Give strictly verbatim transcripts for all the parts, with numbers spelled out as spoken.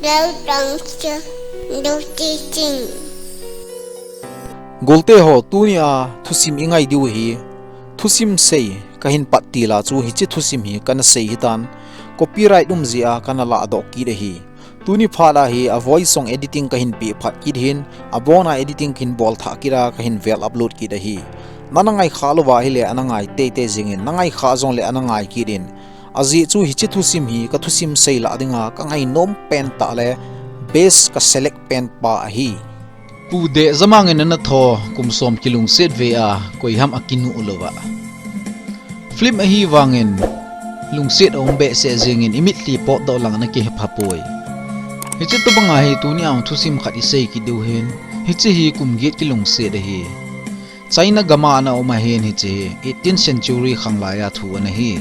Dau tang chu, dau chi ching. Golte ho, tunia thusim i ngai diu hi, thusim sei kahin pat til a chu hiche thusim hi kana sei hitan, copyright um jeh a kana ladoh kit ahi. Tuni phat a hi a voice song editing kahin peh phat kit hin, abona editing kahin bol thah kit a kahin vel upload kit ahi. Nana ngai kha louva ahile ana ngai teitei jingin, na ngai kha jongle ana ngai kit in. Ajeh chu hiche thusim hi ka thusim sei lah dinga ka ngainom pen tah le best ka select pen pa ahi. Pu Dehjamang in ana tho kum som kilungset ve a, koiham akinuh louva. Film ahi vangin lungset aum behseh jingin i mitlhi potdoh lang ana kihepha poi. Hiche tobanga hi tunia thusim khat i sei kit diu hin, hiche hi kum get kilungset ahi. China gam a ana um ahin hiche hi eighteenth century khang laiya thu ana hi.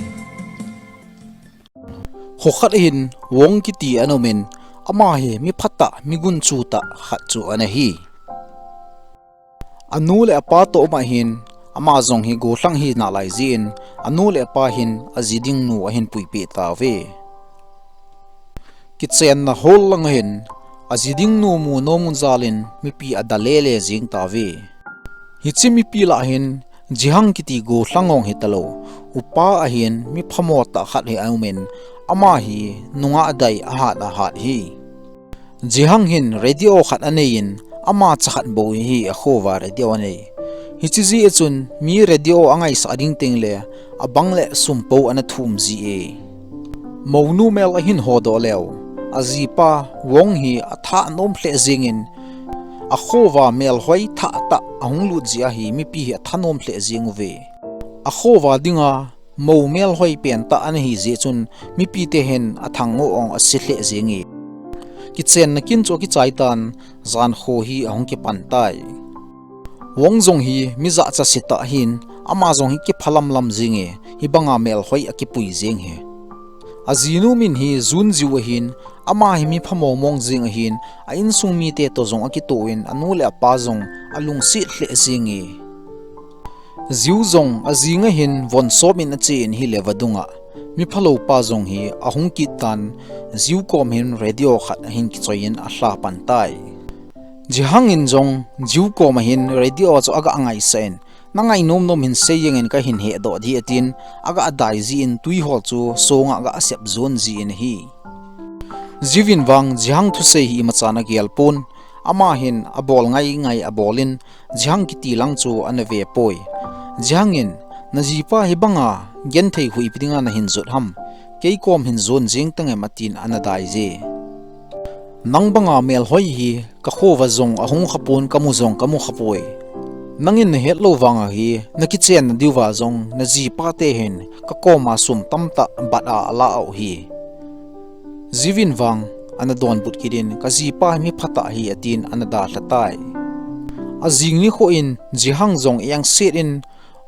Kho khat hin Wong kiti ana um in, ama hi mi phatah, mi gunchu tah khat chu ana hi. Anu le apa toh um ahin, ama jong hi gollhang hi nalai jeh in, anu le apa hin aji ding nu ahin puipeh tauve. Kichenna hol lang hin, aji ding nu mu nom un jal in mipi ada lele jing tauve. Hiche mipi lah hin, Jihang kiti gollhang ong hitalou, upa ahin mi phamo tah khat hi aum in, ama hi nungah dai ahat ahat hi. Jihang hin radio khat anei in, ama cha khat bou hi akhouva radio anei. Hiche jeh a chun mi radio angaisah ding teng le, abang le sum pou ana thum ji e. Mounu mel ahin hodoh leu, ajipa Wong hi athanom lheh jingin, akhouva melhoi thah tah ahung lut jeh a hi mipi hi athanom lheh jing uve. Akhouva dinga mou melhoi pen tah ana hi jeh chun mipite hin athang ngoh ong ase lheh jing e. Kichenna kin chu akichai tan, jan kho hi ahung kipan tai. Wong jong hi mi jachat se tah ahin, ama jong hi kiphalam lam jing e, hibanga melhoi akipui jing hi. Ajinu min hi Jun Jiu ahin, ama hi mi phamo mong jing ahin, a insung mite toh jong akitoh in, anu le apa jong alungset lheh jing e. Jiu jong ajing ahin von sop in ache in hile vadung a, mi phalou pa jong hi ahung kit tan, Jiu kom hin radio khat ahin kichoi in alha pan tai. Jihang in jong Jiu kom ahin radio chu aga ngaisah in, na ngainom nom hin sei jeng in kahin hedoh ding atin, aga dai jin tui hol chu songa aga sep jon jin ahi. Jiu in vang Jihang thusei hi imacha ana gel pon, ama hin abol ngai ngai abol in, Jihang kiti lang chu ana ve poi. Jihang in, na jipa hibanga genthei hui ipi dinga nahin jot ham, kei kom hin jon jing tangem atin ana dai je. Nang banga melhoi hi ka khouva jong ahung khapon, kamu jong kamu khapoi. Nangin nahet lou vanga hi, na kichenna diuva jong na jipa te hin ka koma sum tamtah bat a ala u hi. Jiu in vang ana donbut kit in, ka jipa hi mi phatah hi atin ana dalha tai. Ajing nikho in Jihang jong engset in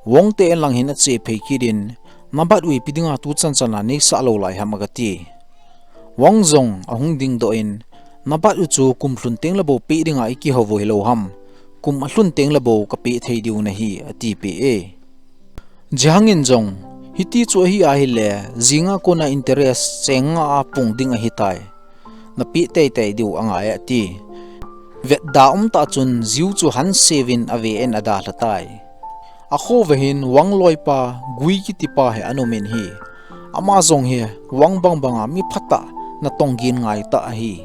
Wong te in lang hin ache phei kit in, na bat u ipi dinga tuchan chan a neisah lou lai ham aga ti. Wang jong ahung dingdoh in, na bat u chu kum lhun teng le bou peh dinga i kihou u hilou ham, kum alhun teng le bou ka peh thei diu nahi, ati peh e. Jihang in jong, hiti chu ahi ahile, jinga kona interest cheng nga a pung ding ahitai. Na peh teitei diu angai ati. Vetda um tah chun Jiu chu han seuvin ave in adalha tai. Akhouva hin Wang loipa Gui kitipa hi ana um in hi. Ama jong hi Wang bangbanga mi phatah, natong gin ngai tah ahi.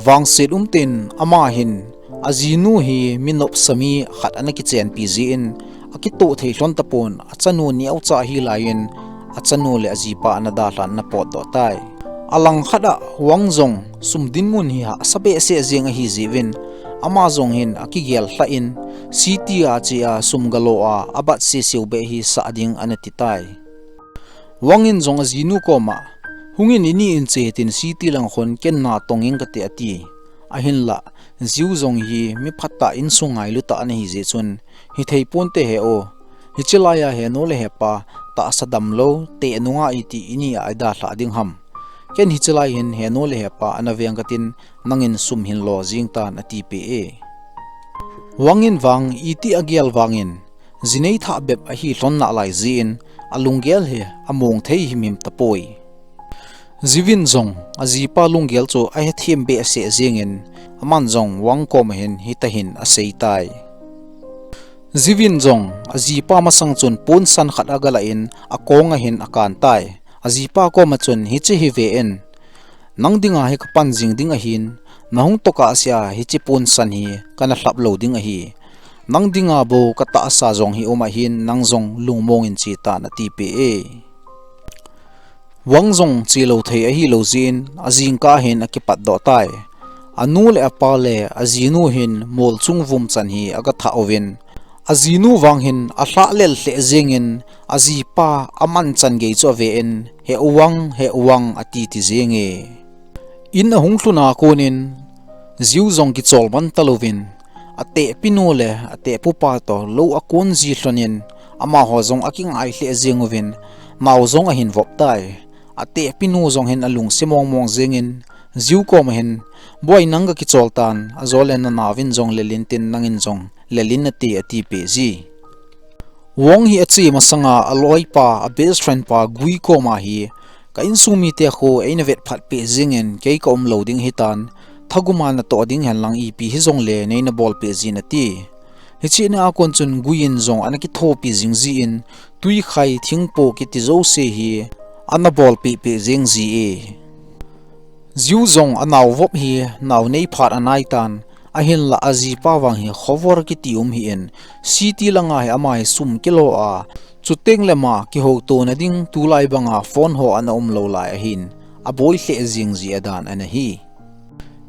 Vangset umtah in ama hin ajinu hi mi nopsa mi khat ana kichenpi jin, akitoh thei lhon tapon, achanu neocha hilai in achanu le ajipa ana dalhan ana potdoh tai. Alangkhat a Wang jong sum dinmun hi hahsa behseh jeng ahi jeh uvin, ama jong hin akigel lhah in, city a che a sum galo a abat seseu beh hi sah ding ana ti tai. Wang in jong ajinu koma, hungin ini in che hitin city lang khun ken natong inge kati ati. Ahinlah, Jiu jong hi mi phatah, insung ngailu tah ana hi jeh chun, hithei ponte he o. Hiche laiya henu le hepa tahsa damlou te nunga iti ini a idalhah ding ham. Ken hiche lai hin henu le hepa ana veng katin, nangin sum hin lo jing tan, ati peh e. Wang in vang iti agel vangin, jinei thah bep ahi lhon nalai jeh in, alunggel hi among thei himhim tapoi. Ziuvin jong ajipa lunggel chu ahethem behseh jengin, aman jong Wang koma hin hitahin aseitai. Ziuvin jong ajipa masang chun ponsan khat agalah in akonga hin akantai. Ajipa koma chun, hiche hi ve in, nang dinga hi kapan jing ding ahin, nahung tokah sea hiche ponsan hi kana lhap lou ding ahi. Nang dinga bou katahsa jong hi um ahin, nang jong lungmong in chetan, atipeh e. Wang jong chelou thei ahilou jeh in, ajingkah hin akipatdoh tai. Anu le apa le ajinu hin mol chung vum chan hi agathah uvin, ajinu vang hin alhah lel lheh jengin, ajipa amanchan gei chu ave in, "He u Wang, he u Wang," ati ti jenge. In ahung lhun a konin, Ziu jong kichol man talouvin, atehpinu le atehpupa toh lou akon ji lhonin, amaho jong akingai lheh jeng uvin, nao jong ahin vop tai. Atehpinu jong hin alungset mong mong jengin, Ziu koma hin, "Boi, nang gakichol tan, ajole nanaovin jong lel in tin, nangin jong lel in nate," atipeh ji. Wang hi ache masanga aloipa, a best friend pa Gui koma hi, "Ka insung mite khu eina vetphat peh jengin, kei kaum lou ding ahitan, thaguma natoh ding henlang ipi hijongle neina bolpeh jin," ati. Hiche nia kon chun Gui in jong ana kithopi jing jin, twikhai, thingpo kiti jouse hi ana bolpeh peh jeng ji e. Ziu jong anao vop hi nao nei phat anaitan, ahinlah ajipa vang hi khovor kiti um hih in, city langa hi ama hi sum kilo a, chuteng le ama kihoutona ding tulai banga phone ho ana umlou lai ahin, aboi lheh jeng ji adan ana hi.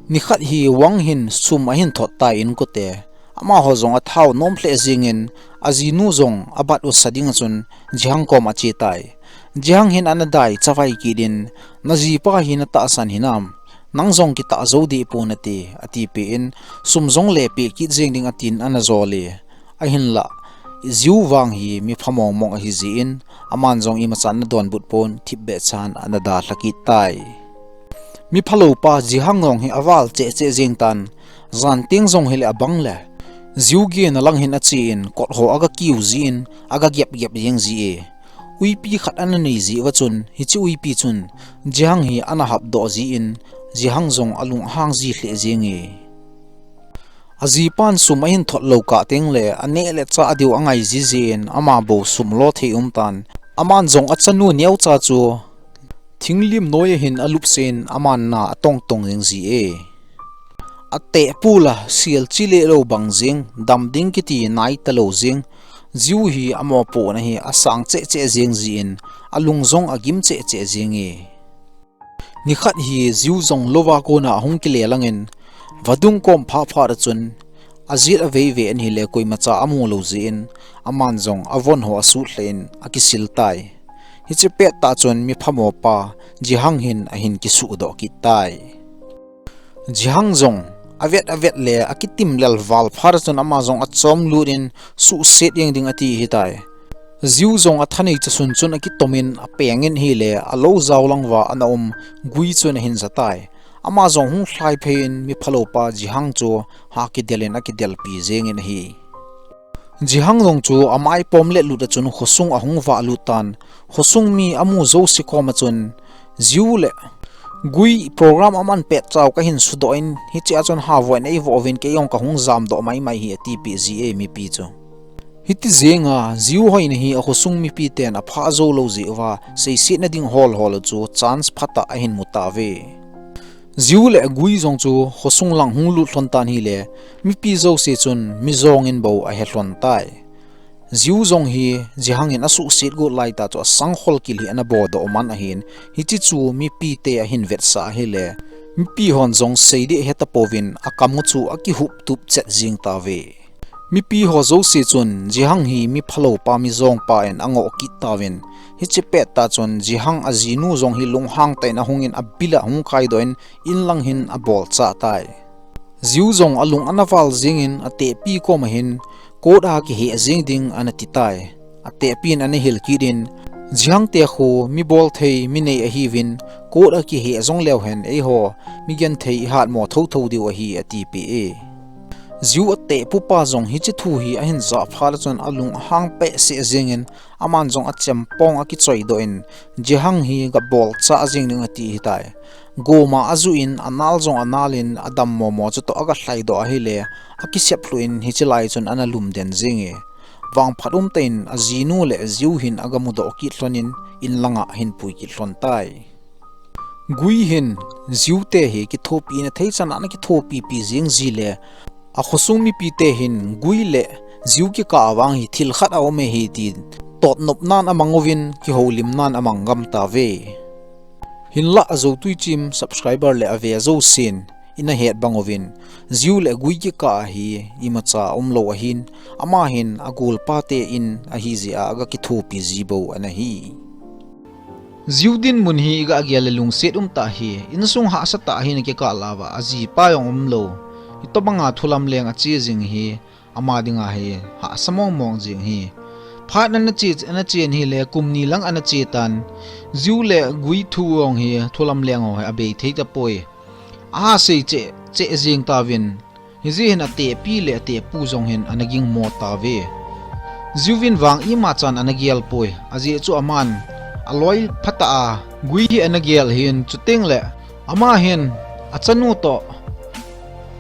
Nikhat hi Wang hin sum ahin thot tai inkote, amaho jong athao nom lheh jengin, ajinu jong abat usa dinga chun Jihang koma achetai. Jihang hin ana dai chavai kit in, "Najipa hi natahsan hinam, nang jong kitah jou deh pon nate," atipeh in, "Sum jongle peh kit jeng ding," atin ana jol e. Ahinlah, Ziu vang hi mipha mong mong ahi jin, aman jong imacha ana donbut pon, thipbeh chan ana dalha kit tai. Miphaloupa Jihang jong hi aval cheh cheh jeng tan, jan teng jong hileh abang le, Ziu gena lang hin achen, kot ho agakiu jin, agagep gep jeng ji e. Uipi khat ana nei jeh uva chun, hiche uipi chun, Jihang hi ana hapdoh jin, Jihang jong alunghang ji lheh jenge. Ajipan sum ahin thot lou kah teng le, aneh le chah diu angai ji jin, ama bou sum lo thei um tan. Aman jong achanu neocha chu thinglim noi a hin alupsen, aman na atong tong jeng ji e. Atehpu la, sial chi le lou bang jeng, dam ding kiti nai talou jeng, Ziu hi amopohna hi asang cheh cheh jeng jin, alung jong agim cheh cheh jenge. Nikhat hi Ziu jong louva kona ahung kile langin, vadung kom phah phat a chun, ajet avei ve in ahile koimacha amu lou jin, aman jong avon ho asutlheh in akisil tai. Hiche pettah chun miphamopa Jihang hin ahin kisuhdoh kit tai. Jihang jong avet avet le akitim lel val phat a chun ama jong achom lut in suhset jeng ding ati ahitai. Ziu jong athanei chasun chun akitomin apengin ahile alou jao lang uva ana um Gui chun ahin jatai. Ama jong hung lhai phei in miphaloupa Jihang chu ha kidel in akidelpi jengin ahi. Jihang jong chu amai pom let lut a chun khosung ahung vah lut tan, khosung mi amu jouse koma chun, Ziu le Gui program aman pet chau kahin sudoh in, hichea chun havoh in eivoh uvin, kei jong kahung jamdoh maimai hi, atipeh ji e mipi chu. Hiti jenga Ziu hoina hi akhosung mipiten aphah jou lou jeh uva, seisetna ding hol hol u chu chance phatah ahin mu tauve. Ziu le Gui jong chu khosung lang hung lut lhon tan ahile, mipi jouse chun mijong in bou ahe lhon tai. Ziu jong hi Jihang in asuhset got laitah chu asangkhol kil hi ana bodoh man ahin, hiche chu mipite ahin vetsah ahile, mipi hon jong seiding ahetapouvin akam u chu akihup tup chet jeng tauve. Mipi ho jouse chun Jihang hi miphaloupa mijongpa in angoh kit tauvin, hiche pettah chun Jihang ajinu jong hi lunghang tah in ahungin abil a hung kaidoh in inlang hin abolchah tai. Ziu jong alung ana val jengin atehpi koma hin court a kiheh jeng ding ana titai. Atehpin ana hil kit in, Jihang te khu mibol thei minei ahiuvin, court a kiheh jong leu hen eiho migenthei ihatmo thotho diu ahi, atipeh e. Ziu atehpu pa jong hiche thu hi ahin jah phat le chun alung ahang behseh jengin, aman jong achempong akichoi doh in, Jihang hi gabol chah jeng ding ati ahitai. Goma ajuh in, anal jong anal in, adam momo chutoh agalhai doh ahile, akisep lhuh in hiche lai chun ana lumden jenge. Vangphat umtah in ajinu le Ziu hin agamudoh kit lhon in, in langa ahin pui kit lhon tai. Gui hin Ziu te hi kithopina thei chan a ana kithopipi jeng ji le, akhosung mipite hin Gui le Ziu kikah a vang hi thil khat aume hi tin totnopnan amang uvin, kihoulimnan amang gam tauve. Hinlah Zoutui Chim subscriber le ave jousen ina het bang uvin, Ziu le Gui kikah a hi imacha umlou ahin, ama hin agolpa te in ahi jeh a agakithopi ji bou ana hi. Ziu dinmun hi igagel le lungset umtah hi, insung hahsatah a hin akikah lauva, ajipa jong umlou, hitobanga thulam leng ache jing hi, ama dinga hi hahsa mongmong jing hi. Phat ana che, ana chen hile, kum ni lang ana che tan, Ziu le Gui thu jong hi thulam leng ho hi abei thei tapoi. Ahasei cheh cheh jeng tauvin, hijeh hin atehpi le atehpu jong hin ana gingmo tauve. Ziuvin vang imachan ana gelpoi, ajeh chu aman aloi phatah a Gui hi ana gel hin, chuteng le ama hin achanu toh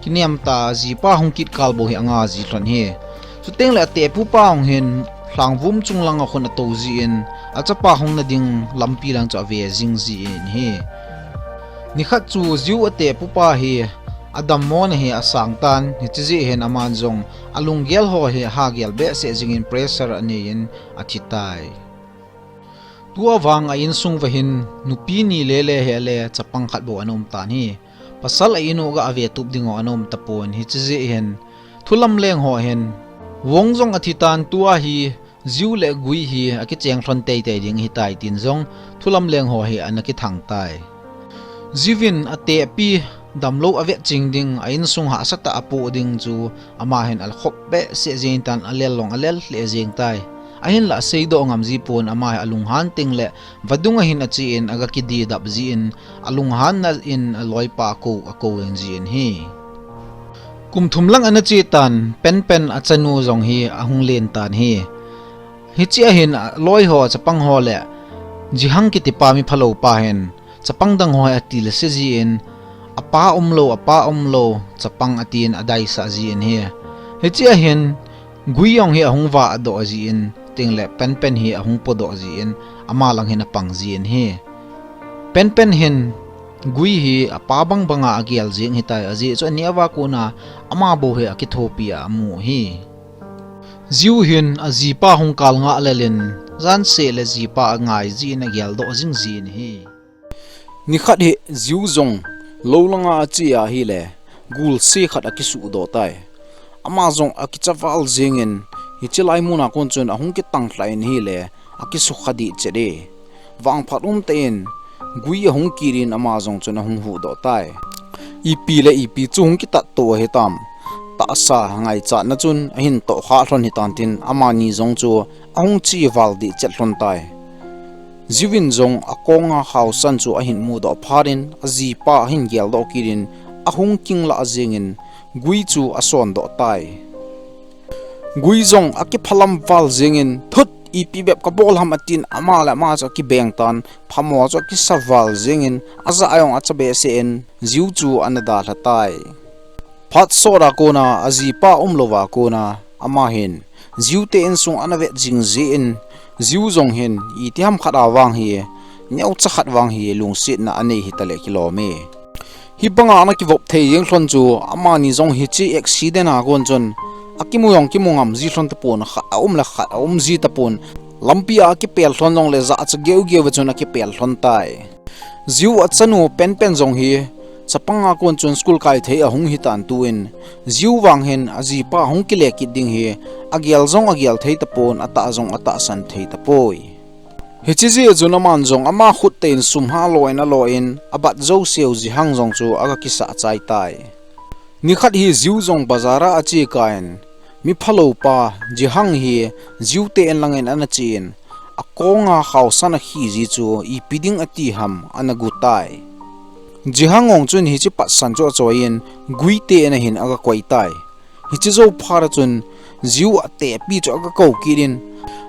kinem tah a ajipa hung kit kal bou hi anga ji lhon hi. Chuteng le atehpu pa jong hin lhangvum chung langa khun atou jin, achapa hung nading lampi lang chu ave jing jin hi. Nikhat chu Ziu atehpu pa hi adammona hi asang tan, hiche jeh hin aman jong alunggel ho hi ahagel behseh jingin pressure anei in athi tai. Tua vang a insung uva hin nupi ni lele hi ale chapang khat bou ana um tan hi. Pasal a in u ga ave tup ding u ana um tapon, hiche jeh hin thulam leng ho hin vong jong athi tan, tua hi Ziu le Gui hi akicheng lhon teitei ding ahitai tin jong thulam leng ho hi ana kithang tai. Ziuvin atehpi damlou avet ching ding, a insung hahsatah a apoh ding chu ama hin akhop behseh jeng tan, alel long alel lheh jeng tai. Ahinlah seidoh ngam ji pon, ama hi alunghan teng le vadung a hin ache in agakidedap jin, alunghanna in aloipa akou, akou jeng jin hi. Kum thum lang ana che tan, Penpen achanu jong hi ahung len tan hi. Hiche a hin aloi ho, chapang ho le Jihang kitipa miphalou pa hin chapang dang ho hi atilse jin, apa umlou, apa umlou, chapang atin adaisah jin hi. Hiche a hin Gui jong hi ahung vahdoh jin, teng le Penpen hi ahung podoh jin, ama lang hin apang jin hi. Penpen hin Gui hi apa bang banga agel jeng ahitai, ajeh chu ania va kona ama bou hi akithopi a amu hi. Ziu hin ajipa hung kal ngah lel in, jan seh le jipa angai jin ageldoh jing jin hi. Nikhat hi Ziu jong lou langa ache ahile, gulse khat akisuhdoh tai. Ama jong akicha val jengin, hiche lai muna kon chun ahung kitang lhah in ahile, akisukha dih chet e. Vangphat umtah in Gui ahung kit in ama jong chun ahung huhdoh tai. Ipi le ipi chu hung kitatto ahitam? Tahsa ngaichatna chun ahin tohkhah lhon hitan tin, amani jong chu ahung che val dih chet lhon tai. Ziuvin jong akonga khaosan chu ahin mudoh phat in, ajipa ahin geldoh kit in, ahung kinglah jengin Gui chu asondoh tai. Gui jong akiphalam val jengin, thut, ipi bep kabol ham atin, ama le ama chu akibeng tan, phamo chu akisa val jengin, ajah jong acha behseh in, Ziu chu ana dalha tai. Phat sot a kona, ajipa umlouva kona, ama hin Ziu te insung ana vet jing jeh in, Ziu jong hin itiham khat a vang hi, neocha khat vang hi lungsetna anei hitaleh kilom e. Hibanga ana kivop thei jeng lhon chu, amani jong hiche accident a kon chun akimu jong kimu ngam ji lhon tapon, khat aum le khat aum ji tapon, lampi a akipel lhon jongle jahcha geugeu a chun akipel lhon tai. Ziu achanu Penpen jong hi chapang a kon chun school kai thei ahung hitan tun, Ziu vang hin ajipa ahung kile kit ding hi agel jong agel thei tapon, atah jong atahsan thei tapoi. Hiche jeh a chun aman jong ama khut tah in sum ha alo in alo in, abat jouseu Jihang jong chu aga kisah chai tai. Nikhat hi Ziu jong bazar a ache kah in, miphalou pa Jihang hi Ziu te in langin ana chen, akonga khaosan akhi ji chu ipi ding ati ham ana gu tai. Jihang jong chun hiche patsan chu achoi in, Gui te in ahin aga koi tai. Hiche jou phat a chun Jiu atehpi chu aga kou kit in,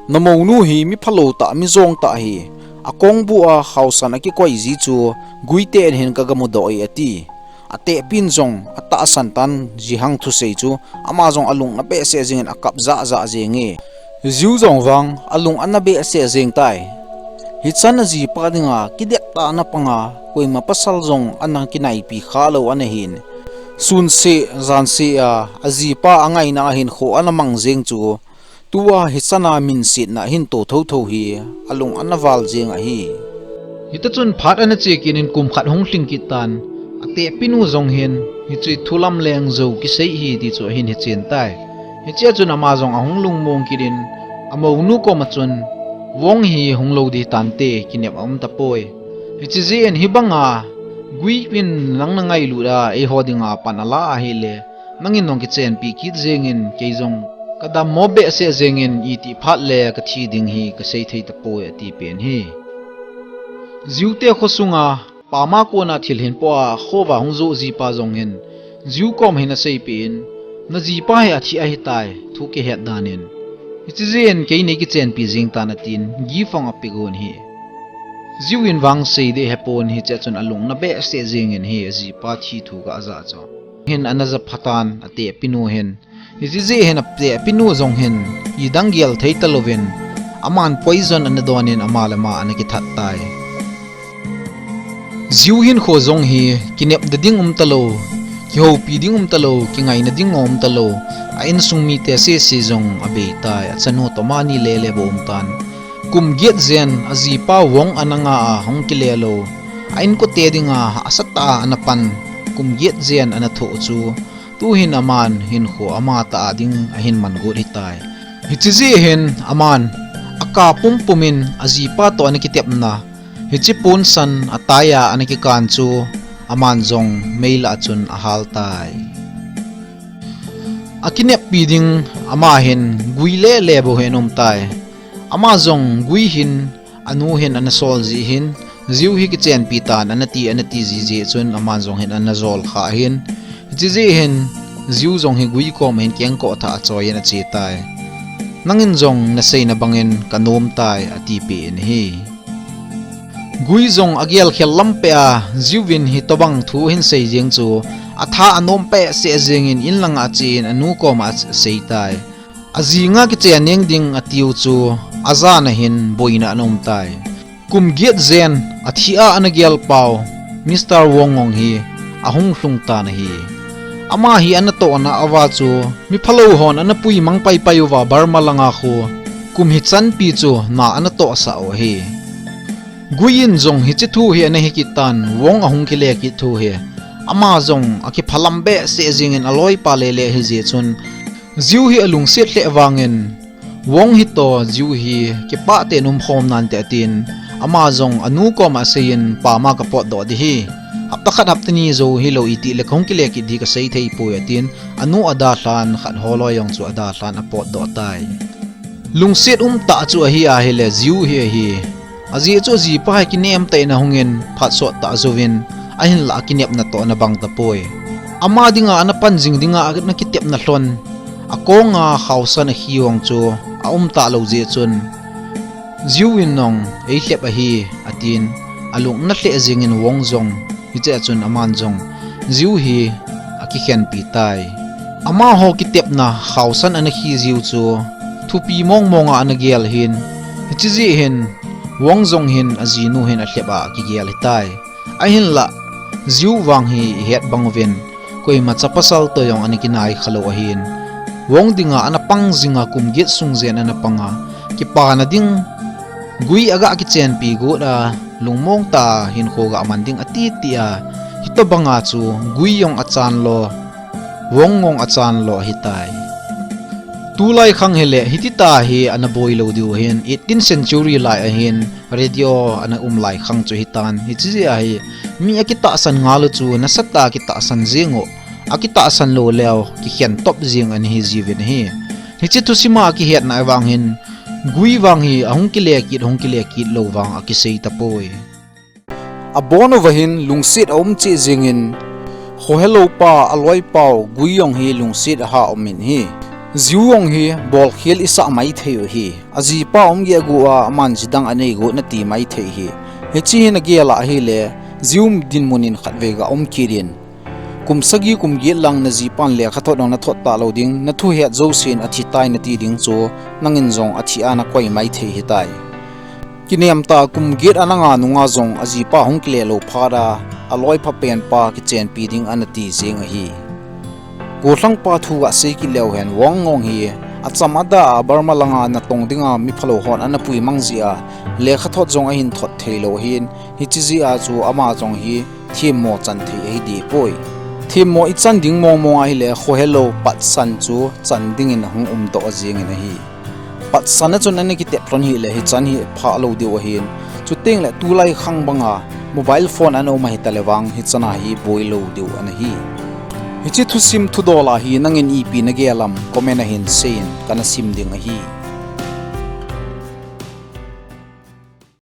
"Namounu hi mi phalou tah, mi jong tah ahi. Akongbu a haosan akikoi ji chu Guite in hin kaga mudoh e," ati. Atehpin jong atahsan tan, Jihang thusei chu ama jong alung ana behseh jengin akap jahjah jenge. Jiu jong vang alung ana behseh jeng tai. Hichan ajipa dinga kidettah ana panga, koima pasal jong ana kinaipi khalou ana hin. Sunseh, janseh a, ajipa angaina a hinkho ana mang jeng chu, tua hichan a minsetna ahin to thotho hi, alung ana val jeng ahi. Hita chun phat ana che kit in kum khat hung lhing kit tan, atehpinu jong hin, hiche thu lamleng jou kisei hi ti chu ahin hechen tai. Hichea chun ama jong ahung lungmong kit in, amounu koma chun, "Wong hi hung lou ding tante, kinep aum tapoi. Hiche jeh in hibanga Gui in nang nangailut a, eiho dinga pan ala ahile, nangin nong kichenpi kit jengin, kei jong kadammo behseh jengin, itih phat le kathi ding hi kasei thei tapoi," ati pen hi. Jiute khosunga pama kona thil hin po a khova hung joh jipa jong hin, Jiu kom hin asei pen, "Najipa hi athi ahitai, thu kihet dan in. Hiche jeh in kei nei kichenpi jeng tan," atin, gift hung ape gon hi. Jiu in vang sei ding ahepon, hichea chun alung ana behseh jengin hi, ajipa thi thu aga ja chu. Hin ana ja phatan, atehpinu hin. Hiche jeh hin atehpinu jong hin, idang gel thei talouvin, aman poison ana donin ama le ama ana kithat tai. Jiu hinkho jong hi kinepna ding um talou, kihoupi ding um talou, kingaina ding um talou, a insung mite sese jong abei tai, achanu toh ama ni lele bou um tan. Kum get jen ajipa Wong ana nga a hung kile lou, a inkote dinga asatah a ana pan, kum get jen ana thoh chu, tuhin aman hinkho amatah a ding ahin man got hitai. Hiche jeh hin aman akap pumpum in ajipa toh ana kitepna, hiche ponsan ataiya ana kikan chu, aman jong meilah a chun ahal tai. Akineppi ding ama hin Gui lele bou hin aum tai. Ama jong Gui hin, anu hin ana sol jeh hin, Jiu hi kichenpi tan ana ti, ana ti jiji chun aman jong hin ana jol kha hin. Hiche jeh hin, Jiu jong hi Gui kom hin kengkoh thah a choi in ache tai. "Nangin jong naseina bangin kanom tai," ati pen hi. Gui jong agel khel lam peh a, Jiu in hitobang thu ahin sei jeng chu, atha anom behseh jengin inlanga achen anu koma asei tai. Ajinga kichen neng ding atiu chu, ajan a hin boina ana um tai. Kum get jen athi a ana gel pau, Mister Wong Wong hi ahung lhung tan ahi. Ama hi ana tohna a va chu, mi phalou hon ana puimang paipai uva Burma langa khu, kum hichanpi chu na ana tohsah u ahi. Gui in jong hiche thu hi ana he kit tan, Wong ahung kile kit thu hi. Ama jong akiphalam behseh jengin aloipa lele ahi jeh chun, Jiu hi alungset lheh vangin, Wong hi toh Jiu hi kipah tah in umkhom nante atin, ama jong anu koma aseiyin, "Pama kapotdoh ding ahi. Hapta khat hapta ni jou hilou itile kahung kile kit ding kasei thei poi," atin, anu adalhan khat holoi jong chu adalhan apotdoh tai. Lungset umtah chu ahi ahile Jiu hi ahi. Ajeh chu ajipa hi kinem tah in ahungin phat sottah ajouvin, ahinlah akinepna toh ana bang tapoi. Ama dinga ana pan jing dinga ana kitepna lhon, akonga khaosan akhi vang chu aumtah lou jeh chun, Jiu in jong eilhep ahi, atin, alung ana lheh jengin Wong jong, hichea chun aman jong Jiu hi akikhenpi tai. Amaho kitepna khaosan ana khi jiu chu thupi mongmonga ana gel hin, hiche jeh hin Wong jong hin ajinu hin alhep a akigel hitai. Ahinlah, Jiu vang hi ihet bang uvin, koima chapasal toh jong ana kinai khalou ahin, Wong dinga ana pang jinga kum get sung jen ana panga, kipana ding Gui aga kichenpi got a, lungmong tah a hinkho ga man ding ati tia, hitobanga chu Gui jong achan lou, Wong jong achan lou ahitai. Tulai khang hile, hiti tah hi ana boi lou diu ahin, eighteen century lai ahin, radio ana um lai khang chu hitan, hiche jeh a hi, mi akitahsan ngal u chu nasatah a kitahsan jing u, akitahsan lou leu, kikhen top jing ana hi jiuvin ahi. Hiche thusima akihetna a vang hin, Gui vang hi ahung kile kit, hung kile kit lou vang akisei tapoi. Abon uva hin lungset aum cheh jengin, Khohelou pa aloipau Gui jong hi lungset a ha um in ahi. Jiu jong hi bolkhel isah maithei u ahi. Ajipa umgeh gu a aman jidang anei gu nati maithei ahi. Hiche hi nagel a ahile, Jiu dinmun in khatvei ga um kit in, kum sagi kum get lang najipan lekhathot jong nathot talou ding, nathu het jousen athitai nati ding chu, nangin jong athi a nakoi maithei ahitai. Kinem tah kum get ana nga nunga jong ajipa hung kile lou phat a, aloi phapen pa kichenpi ding anati jeng ahi. Gollhangpa thu gasei kit leu hen, Wang Ngong hi acham ada a Burma langa natong dinga miphalou hon ana pui mang jeh a, lekhathot jong ahin thot theilou ahin, hiche jeh a chu ama jong hi themmo chan thei ahi dehpoi. Themmo ichan ding mong mong ahile, khohelou patsan chu chan dingin ahung umdoh jengin ahi. Patsan a chun ana kitep lhon hile, hichan hi phah lou diu ahin. Chutengle tulai khang banga mobile phone ana um ahita le vang, hichan a hi boi lou diu ana hi. Hiche thusim thudol a hi nangin ipi nagel am, comment a hin seiyin, kana sim ding ahi.